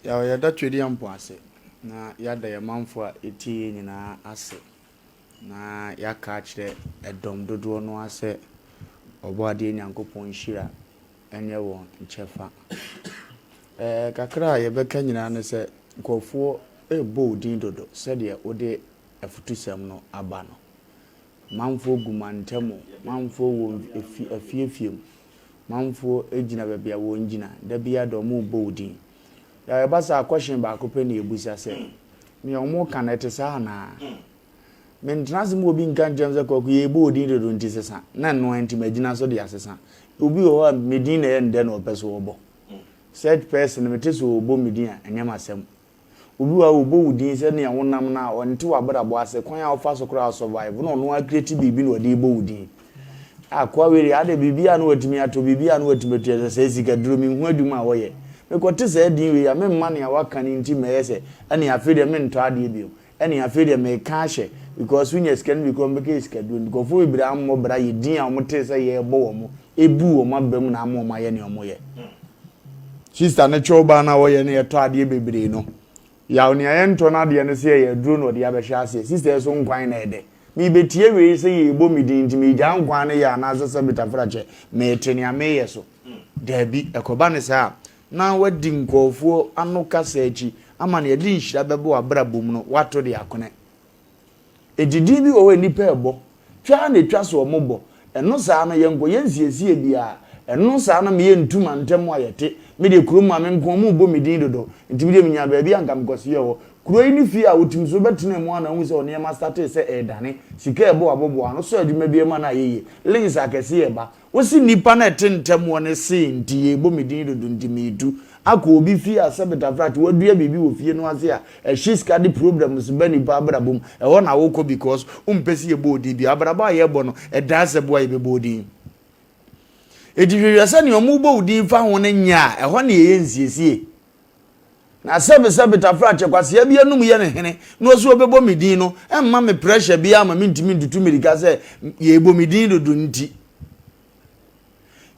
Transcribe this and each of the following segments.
Yaw, yɛda Twedeampɔn ase na yɛada yɛn manfoɔ a ɛtie yɛn nyinaa ase na yɛaka akyerɛ ɛdɔm dodoɔ no ara sɛ Ɔbɔadeɛ Nyankopɔn nhyira nyɛ wɔn kyɛfa. Ɛɛ, kakra a yɛbɛka nyinaa ne sɛ nkurɔfoɔ rebɔ wo din dodo sɛdeɛ wode afutusɛm no aba no. Manfoɔ gu mantam, manfoɔ wɔ afiefie mu, Manfoɔ gyina baabi a wɔn gyina, da biara da wɔn rebɔ wo din. Na ɛba saa a, question baako pɛ na yɛbisa sɛ, nea wɔn reka no ɛte saa anaa? Mentena ase ma obi nka nkyerɛ me sɛ Kwaku yɛrebɔ wo din dodo nti sesa, na ɛno ara nti magyina so de asesa. Obi wɔ hɔ a me din na ɛyɛ no dɛ na ɔpɛ sɛ ɔbɔ. Such person mete sɛ ɔrebɔ me din a, ɛnyɛ m'asɛm. Obi wɔ hɔ a ɔbɔ wo din sɛ nea wonam no a ɔnte w'abrabɔ ase, kwan a wofa so koraa survive na ɔno ara create biribi na ɔde rebɔ wo din. Akoa wei deɛ adɛ biribi a na watumi atɔ, biribi a na watumi atua sɛ sɛ sika duro menhu adwuma a ɔyɛ. Mekɔte saa din wei a memma nea waka no nti mmɛyɛ sɛ ɛne afei deɛ mentɔ adeɛ bio, ɛne afei deɛ meka ahyɛ because wonya sika no bi koraa wɔbɛka yɛ sika duro. Nkurɔfoɔ bebree ammɔ bra yɛ din a wɔtee sɛ yɛrebɔ wɔn, ɛbuu wɔn aba mu na ama wɔn ayɛ nea wɔyɛ. Sister no kyɛw baa no a wɔyɛ no yɛtɔ adeɛ bebree no. Yaw nea yɛntɔ no adeɛ no sɛ ɛyɛ aduro na ɔde abɛhyɛ aseɛ. Sister yi so nkwan na ɛdɛ. Merebɛtie wei sɛ yɛrebɔ me din nti meregyaa nkwan no yɛ anaasɛ sɛ metafrakyɛ merete nea mereyɛ so. Daabi, ɛkɔba no saa a na woadi nkurɔfoɔ ano kasa akyi ama nea ɛde nhyira bɛba w'abrabɔ mu no woato de akone. Enti din bi wɔ hɔ a nnipa rebɔ, twa ara na etwa sɛ wɔbɔ. Ɛno saa no, yɛnkɔyɛ nsiesie biara. Ɛno saa no, meyɛ ntu mantam a yɛte. Me deɛ kurom ma me nko, wɔrebɔ me din dodo. Nti me deɛ menya baabi a anka mekɔsoɛ hɔ. Kuro yi ne fie a wotim so wobɛtena mu a na wohu sɛ wo nneɛma startee sɛ ɛredane. Sika ɛrebɔ w'aboboa ano, sɔ adwuma biara mu a na ayɛ yie. Links akɛseɛ reba. Wo se nnipa no a ɛte ntɛm wɔ no see nti yɛrebɔ me din dodo nti meretu akɔ obi fie a sɛ betafrakye wadua biribi wɔ fie no ase a ɛhye sika de problems ba nnipa abrabɔ mu ɛhɔ na wokɔ because wompɛ sɛ yɛbɔ wo din bio abrabɔ a yɛrebɔ no ɛdaa sɛ boa yɛbɛbɔ wo din enti hwehwɛ sɛ nea wɔrebɔ wo din fa ho no nyɛ a ɛhɔ na yɛyɛ nsiesie. Na sɛbesɛbe tafrakyɛ kwasea bi anum yɛ ne hene na ɔse ɔbɛbɔ me din no mma me pressure biara ma mentumi ntutu mirika sɛ yɛbɔ me din dodo nti.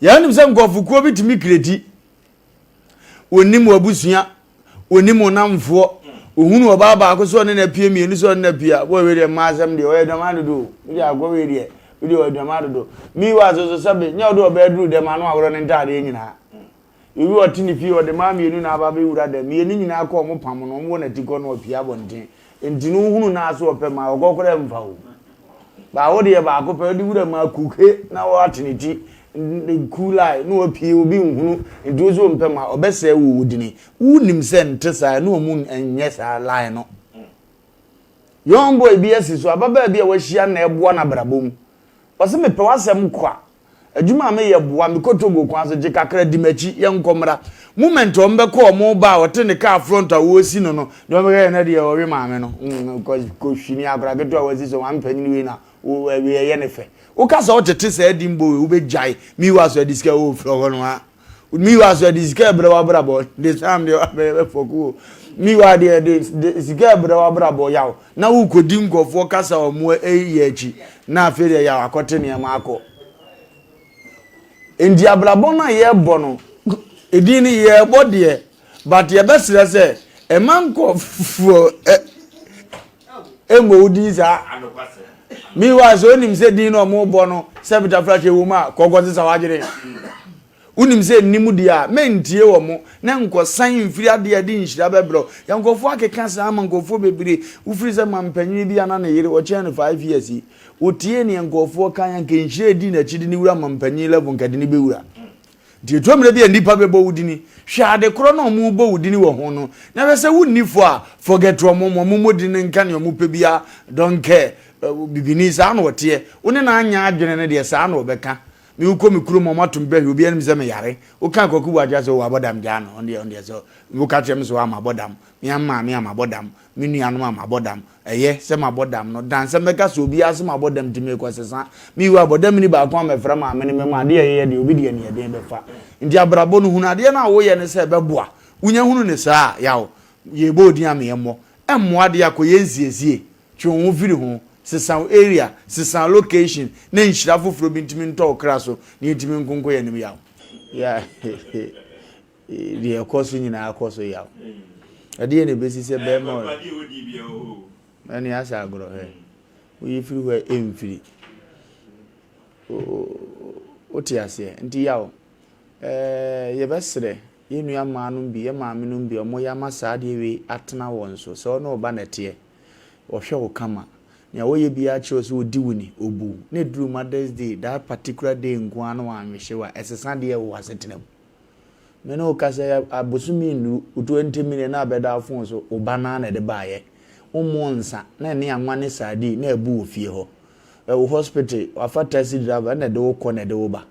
Yɛnim sɛ nkurɔfokuo bi tumi kreti. Wɔnim w'abusua, wɔnim wo namfoɔ, ohunu ɔbaa baako sɛ ɔne no apue mmienu sɛ ɔne no apue a, boy wei deɛ mmaa asɛm deɛ ɔyɛ adwaman dodo o, wode akɔ wei deɛ, wode ɔyɛ adwaman dodo. Meanwhile so so sɛbe, nyɛ ɔde ɔbaa duru dɛm ano aworɔ ne ntaadeɛ nyinaa. Obi wɔ ɔte ne fie ɔde mmaa mmienu na aba abɛwura dɛm mmienu nyinaa kɔ ɔmo pam no ɔmo wɔ n'ati kɔ na ɔpie abɔnten nti no wohunu naa so ɔpɛ maa ɔkɔ koraa mfa wo baa wo deɛ baako pɛ ɔde wura mu akuke na ɔate ne ti kulai na wapie obi nhunu nti wo so ɔmpɛ maa ɔbɛsɛe wo wo dini wonim sɛ nte saa ne ɔmo nyɛ saa line no young boy bi asi so ababaa bi a wahyia na ɛboa n'abrabɔ mu ɔsɛ mepɛ w'asɛm kwa Adwuma a meyɛ boa me kɔ Togo kwan so gye kakra di m'akyi yɛnkɔ mmra. Moment a wɔbɛkɔ wɔn ba a ɔte ne car front a wɔresi no no deɛ wɔbɛka yɛ na deɛ ɔwe maame no mm, kɔ kɔhwini akora ketewa a wasi so maame panyin wei na wei ɛyɛ ne fɛ. Woka sɛ wotete saa di mbɔ wei wobɛgyae miwa so ade sika wɔ firi hɔ no a miwa so ade sika ɛbrɛ w'abrabɔ de sam deɛ wabɛyɛ bɛfɔko o miwa deɛ de sika ɛbrɛ w'abrabɔ yaw na wokɔdi nkurɔfoɔ kasa wɔn ɛyɛ akyi na afei deɛ yaw akɔte nneɛma akɔ. Nti abrabɔ no a yɛbɔ no, edin no yɛbɔ deɛ, but yɛbɛsrɛ sɛ ɛma nkurɔfoɔ ɛmmɔ wo din saa. Meanwhile sɛ onim sɛ din no ɔmo bɔ no sɛ Peter Flash ɛwɔ mu a kɔkɔ sesa w'adwene. Wonim sɛ nni mu deɛ a, mɛntie wɔn, na nkɔsan mfiri adeɛ a ɛde nhyira bɛbrɛ wo. Yɛn nkurɔfoɔ akeka saa ama nkurɔfoɔ bebree. Wofiri sɛ mampanin bi a na ne yere, ɔkyɛn no 5 years yi, ɔtiee neɛ nkurɔfoɔ kaeɛ a, nka nhyira a ɛdii n'akyi de no wura mampanin level, nka ɛde no bɛwura. Nti ɛtɔ mmerɛ bi a nnipa bɛbɔ wo dini. Hwɛ ade korɔ no a wɔrebɔ wo dini wɔ ho no, na hwɛ sɛ wonni fɔ a, forget wɔn, ma wɔmmɔ dini no nka nea wɔpɛ biara, don't care. Bibini, saa na ɔteɛ. Wo ne no anyɛ adwene no deɛ, saa na ɔbɛka. Me wokɔ me kurom a ɔmo ato me bɛhwɛ obiara nim sɛ me yare. Woka Kwaku Boakye asɛ o wabɔ dam gyaa no ɔno deɛ ɔno deɛ sɛ woka kyerɛ me sɛ wa mabɔ dam me maame a mabɔ dam me nuanom a mabɔ dam ɛyɛ sɛ mabɔ dam no dan sɛ mɛka sɛ obiara sɛ mabɔ dam nti mekɔ sesa me wu abɔ dam ni baako a mɛfrɛ maame no mɛma adeɛ ɛyɛ deɛ obi deɛ ne ɛden bɛfa nti abrabɔ no hunu adeɛ no a woyɛ no sɛ ɛbɛboa wonya hunu ne saa a yaw yɛbɔ odin a meyɛ mmɔ ɛmmoa deɛ akɔyɛ nsiesie Twe wo ho firi ho, sesa wo area, sesa location na nhyira foforɔ bi ntumi ntɔ wo kra so na yɛntumi nko nkɔ yɛn anim yaw. Yeah, deɛ ɛkɔ so nyinaa kɔ so yaw. Ɛdeɛn na ɛbɛsi sɛ bɛrima ɔ. Ɛne asɛ agorɔ hwɛ. Woyi firi hɔ a ɛmfiri. Wote aseɛ? Nti yaw, ɛɛ yɛbɛsrɛ yɛn nua mmaa nom bi, yɛn maame nom bi a wɔyɛ ama saa adeɛ wei atena wɔn so. Sɛ ɔne ɔba na ɛteɛ, ɔhwɛ wo kama. Nea wɔyɛ biara kyerɛ wo sɛ ɔdi wo ni, ɔbu wo. Na ɛduru Mother's Day, that particular day nko ara na wanwehye wo a, ɛsesa deɛ wɔ w'asetena mu. Me ne wo kasa yi, abosome nnuru, wo 20 million na abɛda wo phone so, wo ba no ara na ɛde baeɛ. Wommo nsa, na ɛne anwa ne sardine na abu wɔ fie hɔ. Ɛwɔ hospital, wafa taxi driver na ɛde wo kɔ na ɛde wo ba.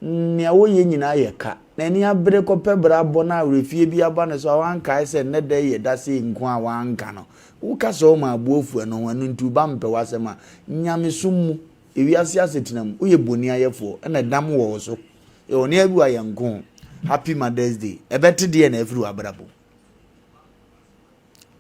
Nea woyɛ nyinaa yɛ ka. N'ani abere kɔpɛ bra bɔ na awerɛfie bi aba ne so a wankae sɛ nnɛ da yi yɛ da sei nko a wanka no. Woka sɛ ɔma aboa fu ɛno ho, ɛno nti wo ba mpɛ w'asɛm a, nyamesom mu, ewiase asetena mu, woyɛ boniayɛfoɔ ɛna ɛdam wɔ wo so. Yɛwɔ nneɛma bi wɔ a yɛnko ho. Happy Mother's Day. Ɛbɛte deɛ na afiri w'abrabɔ mu.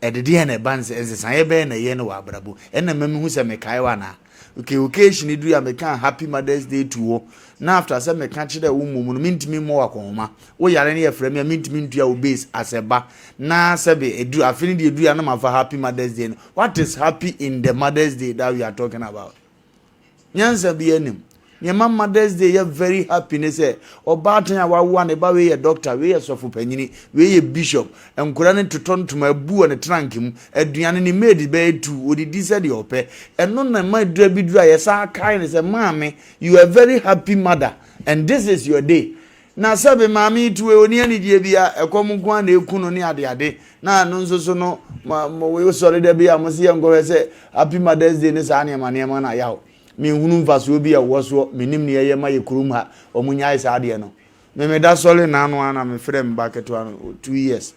Ɛde deɛn na ɛba nsɛ nsesaeɛ bɛn na ɛyɛ no wɔ abrabɔ mu? Ɛna ɛma mehu sɛ mekae wo anaa? Okay, occasion duru a meka happy mother's day to wo na after sɛ meka kyerɛ wo mmom no mentumi mmɔ wo akɔnhoma. Wo yare no yɛfrɛ me a mentumi ntua wo base as ɛba na sɛbe ɛduru afe no deɛ ɛduru a na mafa happy mother's day no. What is happy in the mother's day that we are talking about? Nyansa biara nnim. Nea ɛma Mother's Day yɛ very happy ne sɛ ɔbaatan a wawo a ne ba wei yɛ doctor, wei yɛ sɔfo panyini, wei yɛ bishop, nkwadaa no totɔ ntoma abu wɔ ne trunk mu, aduane ne maid bɛyɛ tu, odidi sɛdeɛ ɔpɛ. Ɛno na ɛma dura bi duru a yɛsan kae no sɛ maame, you are a very happy mother and this is your day. Na sɛbe maame yi to ɔni anigyeɛ bia, ɛkɔm nko ara na ɛku no ne adeade. Na ɛno nso so no, ma, ma, wosɔre da bi a mo se yɛnkɔhwɛ sɛ Happy Mother's Day ne saa nneɛma nneɛma no a, yaw. Menhunu mfasoɔ bi a ɛwɔ soɔ, mennim nea ɛyɛ ma yɛ kurom ha, wɔn nyae saa adeɛ no. Me meda sɔre naano ara na mefrɛ me ba ketewa no, 2 years.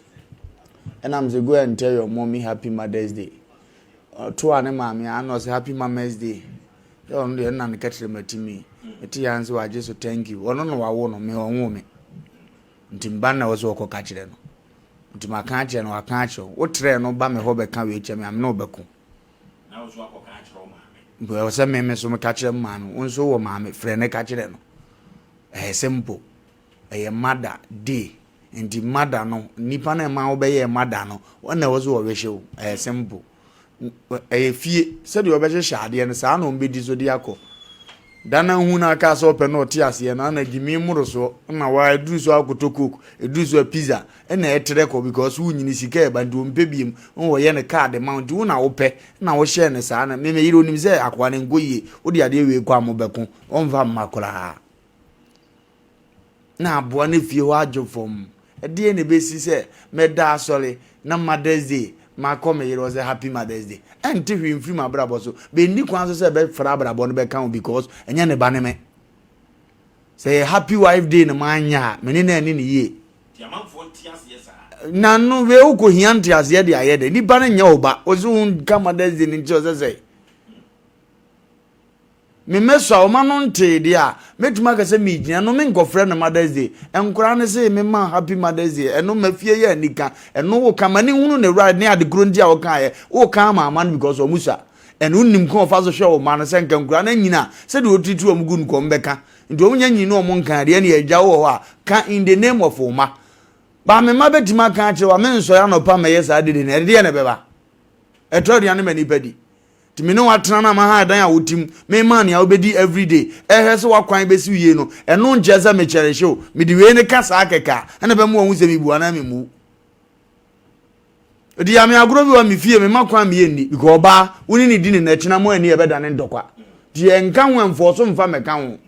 Ɛna me sɛ go and tell your mommy Happy Mother's Day. Ɔto a ne maame a, ɛna ɔsɛ Happy Mama's Day. Sɛ ɔno deɛ ɛna ne kɛtrɛma ti mi. Mete ya nso wagye so thank you. Ɔno na wawo no, me ɔnwo me. Nti mba na ɛwɔ sɛ ɔkɔ ka kyerɛ no. Nti maka akyerɛ no, waka akyerɛ wo. Wotrɛ no ba me hɔ bɛka wei kyerɛ me a, me ne wo bɛko. Na wo nso akɔka akyerɛ wo maame. Ɛwɔ sɛ me me so meka kyerɛ me maame. Wo nso wɔ maame, frɛ no ka kyerɛ no. Ɛyɛ simple. Ɛyɛ mother day. Nti mother no, nipa no a ɛma wobɛyɛɛ mother no, wɔn na ɛwɔ sɛ wɔwehye wo. Ɛyɛ simple. Ɛyɛ fie. Sɛdeɛ wɔbɛhyehyɛ adeɛ no, saa na wɔbɛdi so de akɔ. Da no ahu no aka sɛ ɔpɛ na ɔte aseɛ no, ana gyimi mmorosoɔ na wa ɛduru so akɔtɔ coke, ɛduru so a pizza, ɛna ɛtrɛ kɔ because wonyini sika ɛba nti wɔmpɛ biem na wɔyɛ no card ma wo nti wo na wopɛ na wohyɛɛ no saa na me me yere onim sɛ akoa no nkɔ yie wode adeɛ wei kɔ a mobɛko ɔmfa mma koraa. Na aboa no fie hɔ adwo fam. Ɛdeɛn na ɛbɛsi sɛ mɛda asɔre na Mother's Day makɔ me yere hɔ sɛ Happy Mother's Day? Ɛnte hwee mfiri m'abrabɔ so. Bɛnni kwan so sɛ ɛbɛfra abrabɔ no bɛka ho because ɛnyɛ ne ba ne me. Sɛ yɛ Happy Wife Day na manyɛ a, me ne no anni no yie. Nti amanfoɔ nte aseɛ saa. Na no wei wokɔhia nteaseɛ de ayɛ dɛ. Nipa no nyɛ wo ba. Wo so wonka Mother's Day no nkyerɛ sɛ sɛ. Me mɛsɔ a ɔma no ntee deɛ a, mɛtumi aka sɛ megyina ɛno menkɔfrɛ no Mother's Day. Nkwadaa no se mema Happy Mother's Day, ɛno ma fie yɛ anika. Ɛno woka ma ne hunu ne right ne ade koro nti a wokaeɛ. Woka ama ama no because ɔmo sua. Ɛno wonim kwan ɔfa so hwɛ wo mma no sɛ nka nkwadaa no anyini a sɛdeɛ ɔtiriti wɔn gu no kɔ ɔmo bɛka. Nti ɔmo nya nyini na ɔmo nka deɛ ɛne agya wɔ hɔ a ka in the name of wo mma. Ba me mma bɛtumi aka akyerɛ wo a mensɔre anɔpa mmɛyɛ saa dede no ɛdeɛ na ɛbɛba. Ɛtɔ aduane ma nipa di. Nti me ne wo atena na maha dan a wote mu, mema nea wobɛdi everyday, ɛhwɛ sɛ w'akwan bɛsi wo yie no, ɛno nkyerɛ sɛ mekyɛrehye wo. Mede wei no ka saa kɛkɛ a, ɛna ɛbɛma wahu sɛ mebu anaa memmu. Ɛdi ya me agorɔ bi wɔ me fie, mema kwan meyɛ nni, because ɔbaa, wo ne ne di ne na kyena mo ani ɛbɛdane ntɔkwa. Nti ɛnka ho ɛmfɔɔ so mfa mɛka ho.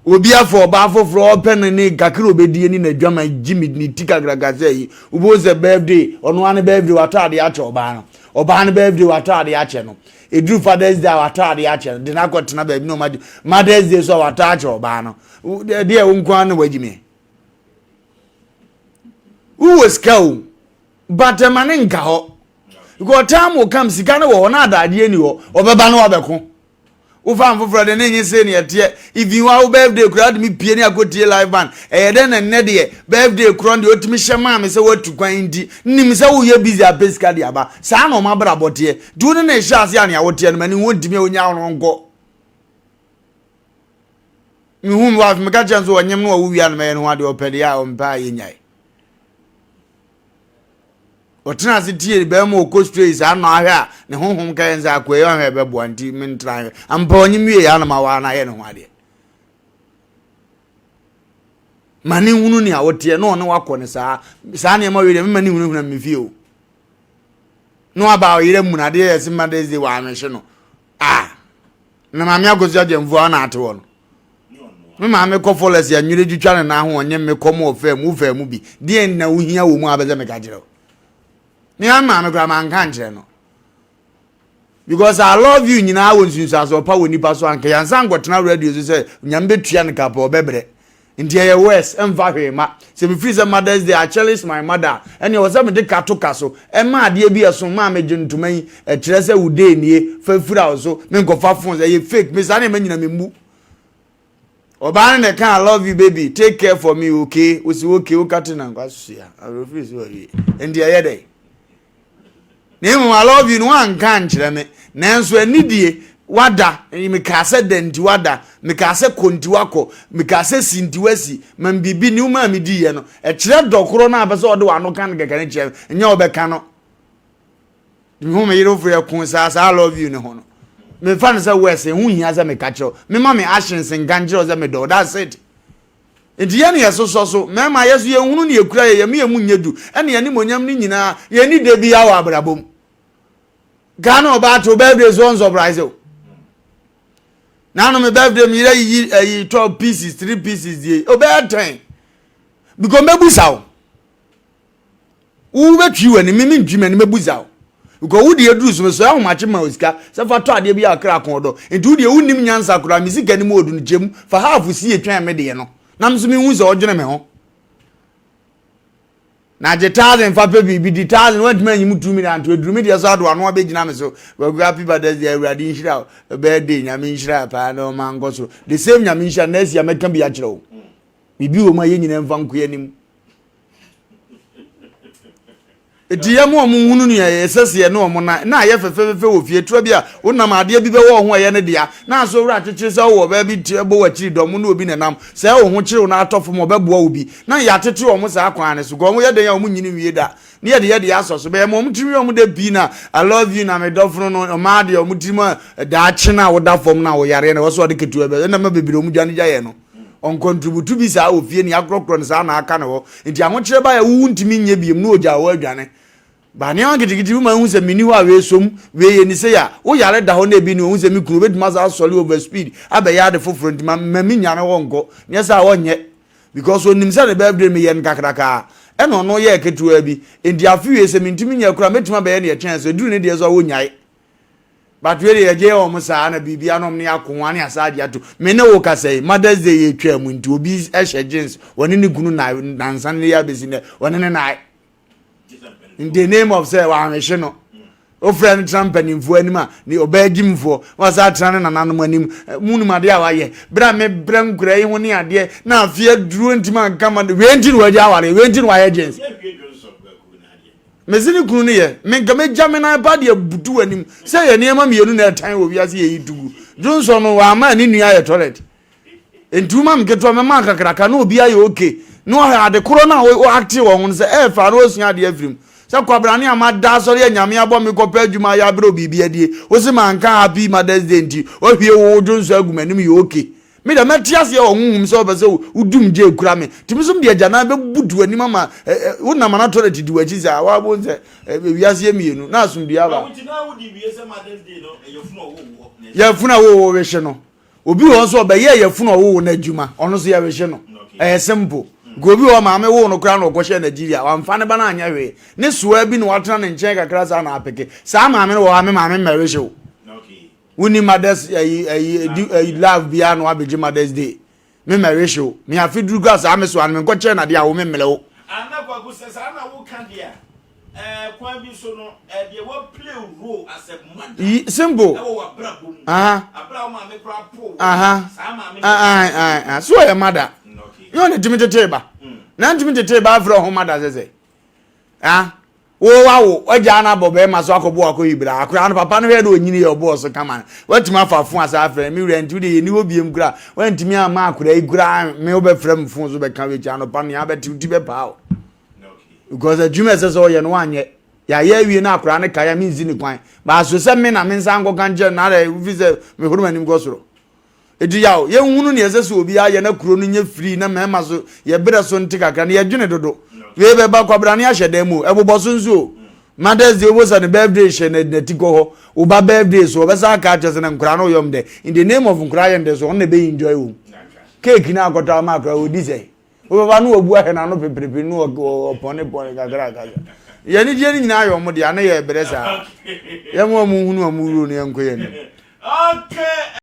Obi afa ɔbaa foforɔ ɔpɛ no ne kakra obɛdie ne n'adwaman gye me ne ti kakraka sɛ yi wobɛhu sɛ birthday ɔno ara ne birthday watɔ adeɛ akyɛ ɔbaa no ɔbaa no birthday watɔ adeɛ akyɛ no ɛduru fathers day a watɔ adeɛ akyɛ no de no akɔtena baabi na ɔma mothers day so a watɔ akyɛ ɔbaa no ɛdeɛ wo nko ara na wagyi me wowɔ sika o but ɛma ne nka hɔ because time will come sika no wɔ hɔ na adagyeɛ ni hɔ ɔbɛba no wabɛko Wofa nfoforɔ de ne nye sei ne ɛteɛ. Even wa wo birthday koraa wode me pie ne akɔtie live band. Ɛyɛ dɛn na nnɛ deɛ birthday korɔ deɛ wotumi hyɛ maa me sɛ woatu kwan nti nim sɛ woyɛ busy apɛ sika de aba. Saa na ɔmo abrabɔ teɛ. Nti wo ne no rehyɛ aseɛ a nea woteɛ no m'ani hu ɔntumi a ɔnyaa wo no ɔnkɔ. Mehu me wife meka kyerɛ no sɛ ɔnyem no ɔwo wie a na mɛyɛ ne ho adeɛ ɔpɛ deɛ a ɔmpɛ a yɛnyae. Ɔtena ase tie bɛrima ɔkɔ straight saa na ahwɛ a ne honhom ka yɛn sɛ akoa yi ɔhwɛ ɛbɛboa nti mentra hwɛ. Ampa ɔnyem wie yɛ anam awaa na ayɛ ne ho adeɛ. Ma ne nhunu nea woteɛ na ɔne wakɔ ne saa saa nneɛma wei deɛ mema ne hunahuna me fie o. Na waba ɔyerɛ mu na adeɛ yɛ se Mother's Day wɔanwehye no. Ah! Na maame akɔsi agyamfo a ɔna ate hɔ no. Me maame kɔ fɔlɛs yɛ nwere twitwa ne nan ho ɔnye me kɔm wɔ faa mu faa mu bi. Deɛ na wohia wɔ mu a bɛsɛ meka kyerɛ wo. Me a maame koraa manka nkyerɛ no. Because I love you nyinaa wɔ nsunsuansoɔ pa wɔ nipa so anka yɛnsa nkɔtena radio so sɛ nyame bɛtua no ka pɛ ɔbɛbrɛ. Nti ɛyɛ worse, ɛmfa hwee mma. Sɛ mefiri sɛ Mother's Day, I cherish my mother a, ɛneɛ ɛwɔ sɛ mede ka to ka so. Ɛma adeɛ bi ɛso, maa megye ntoma yi, ɛkyerɛ sɛ wo day nie, fa fira wo so, menkɔfa phones, ɛyɛ fake, me saa nneɛma nyina memmu. Ɔbaa no na ɛka I love you baby, take care for me, okay, wosi okay, woka te na nkwasoa, awerɛfiri so awie. Nti ɛyɛ dɛn? Na mmom I love you no wanka ankyerɛ me nanso anidie wada mekaa sɛ da nti wada mekaa sɛ kɔ nti wakɔ mekaa sɛ si nti wasi ma biribi ne woma me diiɛ no ɛkyerɛ dɔ korɔ no a pɛ sɛ ɔde wano ka no kɛkɛ no kyerɛ nyɛ ɔbɛka no mehu me yere foforɔ ɛko saa saa I love you ne ho no mefa no sɛ wɛs ɛho hia sɛ meka kyerɛ mema me actions nka nkyerɛ sɛ medɔ that's it. Enti yɛn na yɛsosɔ so, mmarima, yɛ so yɛnhunu nea ekura yɛn, yɛn mu nyɛ du, ɛne yɛn animuonyam no nyinaa, yɛnni da biara wɔ abrabɔ mu. Ghana ɔbaa to birthday so ɔnsɔprise o. Nanu me birthday mi yɛrɛ yiyi ɛyi 12 pieces, 3 pieces die, ɔbɛyɛ tɛn. Because mɛbusa o. Wobɛtwi w'ani, me mentwi m'ani mɛbusa wo. Because wo deɛ aduru so mesɔre ahomakye ma wo sika sɛ fa tɔ adeɛ bi a kra kɔn dɔ. Nti wo deɛ wonnim nyansa koraa me sika no mu ɔdu no kyɛm fa half sie twɛn me deɛ no na me nso menhu sɛ ɔdwene me ho. Na gye thousand fa pɛ biribi di thousand wantumi anyi mu 2 million anto aduru me deɛ so ado ano abɛgyina me so. Kwaku happy Mother's Day awurade nhyira wo birthday nyame nhyira paa na ɔma nkɔ soro. The same nyame nhyira na asi a mɛka bi akyerɛ wo. Biribi wɔ mu a yɛn nyinaa mfa nko anim. Eti yɛ mo ɔmo hunu nea ɛsɛ sɛ yɛne ɔmo na na ayɛ fɛfɛɛfɛ wɔ fie tura bi a wonam adeɛ bi bɛwɔ ɔho a ɛyɛ ne dea na asɔ wura akyekyere sɛ wowɔ ɔbaa bi ti bɔ w'akyiri dɔm ne obi na ɛnam sɛ wo ho kyere wo na atɔ fam ɔbɛboa wo bi na yɛatete ɔmo saa kwan no so kɔ ɔmo yɛ dɛn a ɔmo nyini nwie da ne yɛde yɛde asɔ so bɛyɛ ma ɔmo tirim yɛ ɔmo dɛ pii na I love you na me dɔfono no ɔmaa deɛ ɔmo tirim a daakye no a woda fam no a woyareɛ na ɛwɔ sɛ ɔde ketewa bɛ ɛna ma bebree ɔmo dwane gya yɛ no Ɔncontribute bi saa wɔ fie ne akorɔkorɔ no saa na aka ne hɔ. Nti ahokyerɛ ba yɛ wo ntumi nyɛ biem na ogya hɔ adwane. Ba nneɛma nketenkete bi ma ehu sɛ menni hɔ a wei som, wei yɛ ni sei a, wo yare da hɔ na ebi ni ohu sɛ me kunu obetumi asa asɔre over speed abɛyɛ ade foforɔ nti ma ma me nya ne hɔ nkɔ. Nyɛ saa a ɔnyɛ. Because onim sɛ ne birthday meyɛ no kakrakaa ɛna ɔno yɛɛ ketewaa bi. Nti afe wei sɛ mentumi nyɛ koraa mɛtumi abɛyɛ neɛ ɛkyɛn so. Eduru ne deɛ so a ɔnnyae. But wei deɛ yɛgye wɔn saa na biribi anom ne ako ho ane asa agye ato. Me ne wo kasa yi, Mother's Day yɛ twaa mu nti obi hyɛ jeans, wɔne ne kunu na nansa ne yɛ abɛsi nɛ, wɔne ne nae. In the name of sɛ wɔanwehye no. Wofrɛ no tena mpanimfoɔ anim a, ne ɔbaa gyimfoɔ, na wasa atena ne nananom anim. Mu nim adeɛ a wayɛ. Berɛ a mebrɛ nkora yi ho ne adeɛ, na afei aduro ntimi anka ma, wei nti na wagya awareɛ, wei nti na wayɛ jeans. Mese ne kunu no yɛ me nka mɛgya me nan pa de abutu w'anim sɛ yɛ nneɛma mmienu na ɛtan wɔ wiase yɛ yi tugu dwonsɔ no wama ne nua ayɛ toilet nti woma me ketewa mɛma kakraka na obi ayɛ oke na ɔhwɛ ade korɔ no a wɔakte wɔn ho no sɛ ɛɛfa na wɔasua adeɛ afiri mu sɛ kwabrane a mada asɔre a nyame abɔ me kɔpɛ adwuma ayɛ aberɛ biribi adie wo se manka happy mother's day nti wahwie wo dwonsɔ agu m'anim yɛ oke Me deɛ mɛte aseɛ wɔ honhom sɛ wopɛ sɛ wodum gye kura me nti me nso mede agyanan bɛbutu w'anim ama wonam ana toilet di w'akyi saa woabɔ sɛ wiase yɛ mmienu na asomdue aba. Yɛfunu a wowo wehye no obi wɔ nso ɔbɛyɛ yɛfunu a ɔwowo no adwuma ɔno nso yɛwehye no ɛyɛ simple nka obi wɔ maame wo no koraa na ɔkɔhyɛ Nigeria wamfa ne ba no anyɛ hwee ne soa bi na watena ne nkyɛn kakra saa na apeke saa maame no wɔ hɔ a me maame mmɛwehye wo. Wonni mothers ayi ayi di ayi love biara na wabɛgye mothers day. Me mɛwehye wo. Me afe duru kora saa me so ano me nkɔkyerɛ no adeɛ a wo me mmerɛ wo. Ana Kwaku sɛ saa na wo ka deɛ a, ɛɛ kwan bi so no ɛɛ deɛ wa play role as a mother Yi simple. ɛwɔ w'abrabɔ mu Aha. abrɛ a wo maame koraa poo wo Aha. saa maame no Ae ae ae. So ɔyɛ mother. Okay. Nyɛ ɔna tumi tetee ba. Na ntumi tetee ba afrɛ ɔho mother sɛ sɛ. Ah. Wo wawo, wagyaa no abɔ bɛrima so akɔbɔ akɔyi bra. Akwadaa no papa no hwɛ na onyini yɛ ɔbɔɔ so kama no. Watumi afa fon asa afrɛ no, me wura nti wode yɛni hɔ biem koraa. Wantumi amma akwadaa yi koraa me wobɛfrɛ me fon so bɛka wekyi anɔpa nea abɛte wo ti bɛpaa wo. Because adwuma ɛsɛ sɛ ɔyɛ no wanyɛ. Yɛayɛ awie na akwadaa no kae a, mensi no kwan. Baaso sɛ me na mensan nkɔka nkyerɛ no na adɛn wofi sɛ mehoro m'anim kɔ soro. Enti yaw, yɛnhunu nea ɛsɛ sɛ obiara yɛ na kuro no nyɛ free na mmarima so yɛ berɛ so nte kakra no, yɛdwene dodo. Wei bɛba kwabrane ahyɛ dan mu o, ɛbobɔ so nso o. Mother's Day wobɛsa ne birthday hyɛ n'ati kɔ hɔ, wo ba birthday so ɔbɛsan aka akyerɛ sɛ na nkoraa no yɔm dɛ. In the name of nkoraa yɛ ndɛ so ɔno na ɛbɛ enjoy wom. Cake no akɔtɔ ama akora ɔdi sɛn? Wobɛba na wabu ahwɛ n'ano peperepe na ɔpɔne pɔne kakra. Yɛn anigyeɛ no nyinaa yɛ wɔn dea na yɛbrɛ saa. Yɛma wɔn nhunu wɔn wuro na yɛnkɔ yɛn anim. Okay.